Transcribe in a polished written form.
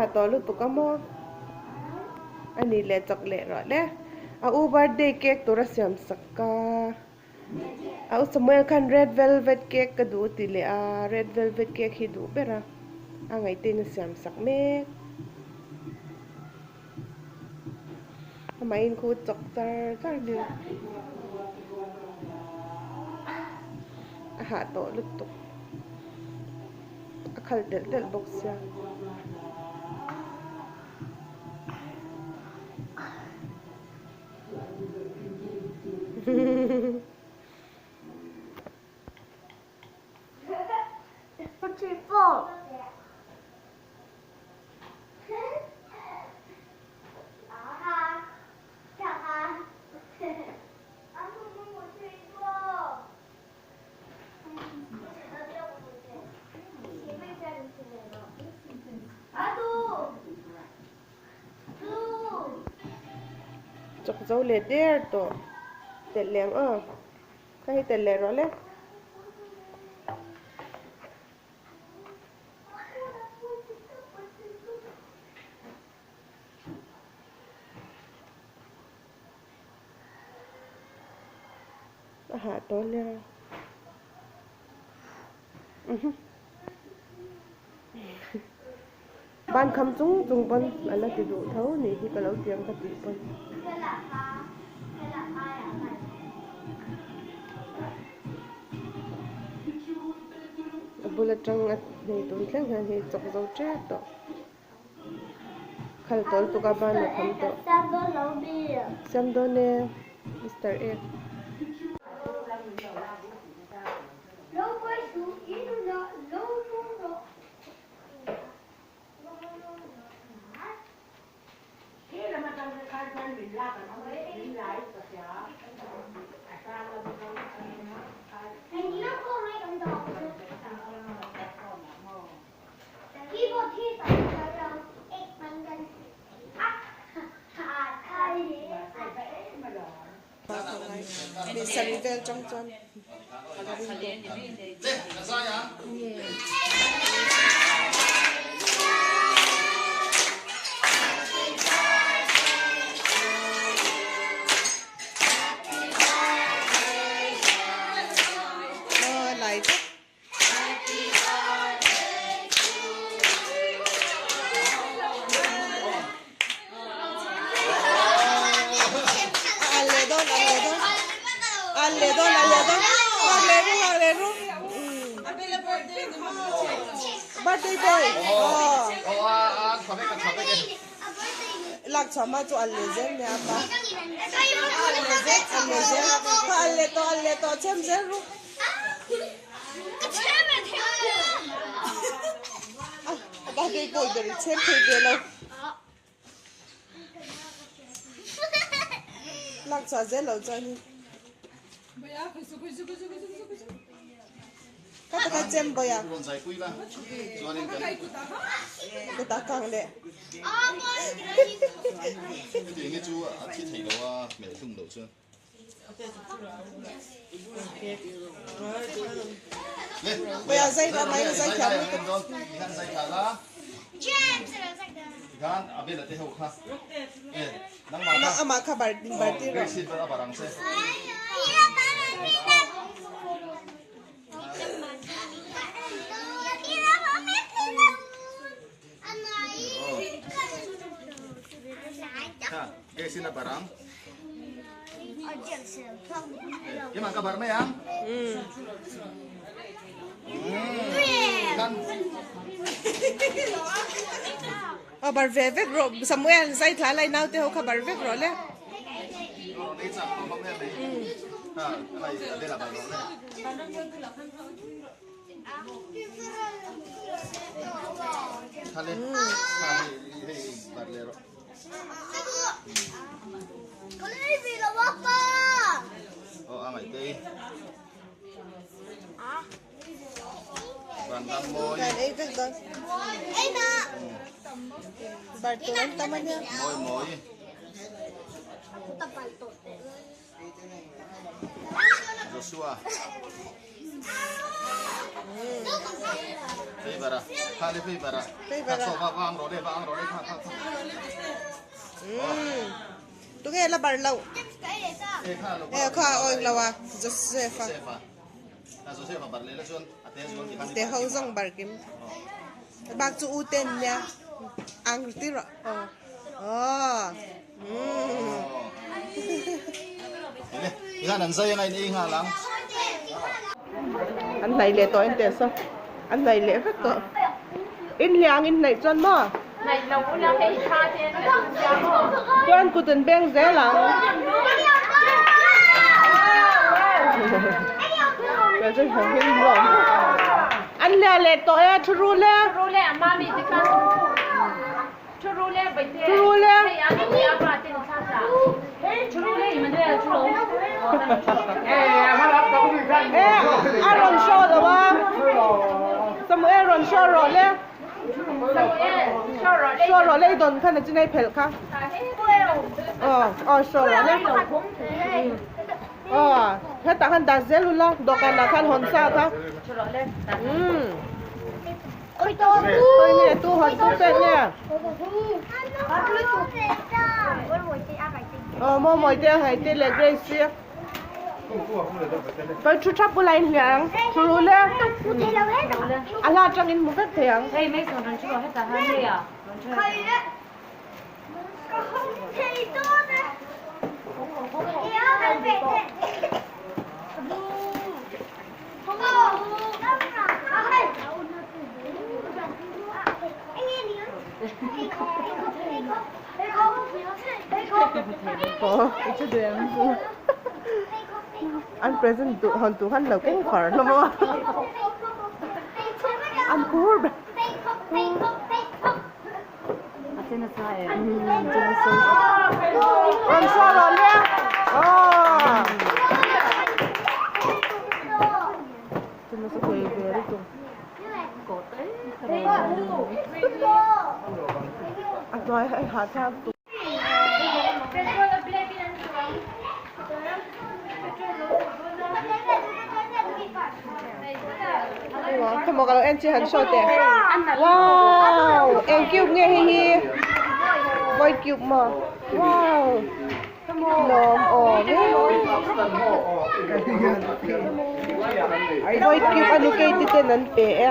Ha tawh lutuk a maw? A nih leh chawk leh rawh le. A u birthday cake tur a siam sak a. A u Samuel khan red velvet cake ka duh ti leh a, red velvet cake hi duh ber a, a ngaihtuahin a siam sak mek. Amahin khu chawk char char nia. A hah tawh lutuk. A khal telh telh bawk sia. Chawk zo leh der tawh telh leh ang aw ka hei telh leh rawh le. A hah tawh nia. Ban kham chung chung pawn a la ti duh tho nih hi ka lo ti ang ka tih pawn. A bul atang a nei tun thleng hian hei chawk zo tep tawh. Khal tawl tuk a ban a kham tawh. Siam dawn e Mister Ek. Saree vel tang chuan ka ring tawh. Birthday boy lak chhuah hma chu al leh zel nia pa al leh zel al leh tawh al leh tawh chhem zel ru. A birthday boy ber i chhem thei ve lo. Lak chhuah zel lo chuan hi. Ka taka chem boy a. Kuta kang leh. Boya zai ra mai zai thiam lutuk. Amah kha bar tir rawh. Aw bar ve vek rawh Samuel zai thla lai naute ho kha bar vek rawh le. Kan ei vek dawn. Bar tur an tam ania. Joshua. Tunge la bar loh e kha a awih lo a Joseph a te ho zawng bar kim bak chu u ten nia ang tir rawh aw aw An hnaih leh tawh en teh saw an hnaih leh vek tawh in hliang in hnaih chuan maw chuan kut an beng zel ang an hliah leh tawh e thu rul e. A rawn show lo a, Samuel rawn show rawh le, show rawh le i dawn khan a chinai phelh kha, aw aw show rawh le, aw hetah khan dah zel ula dawhkanah khan hawn sa kha, umm. Khawi nge tu hawn tu pek nge? Aw maw mawi te hai te leh Grace hi. Kal thu thap bula in hliah ang. Thu ru le. A hla atang in hmu vek thei ang. An present duh hawn tur khan lo keng far hlawm a an phur ber. Rawn saw rawh le aw. A hnuai hei ha thlak tu. Thawmhnaw ka lo en chi han show teh wow eng cube nge hei hi void cube maw wow lawm awm e void cube a nu kei te ten an pe e.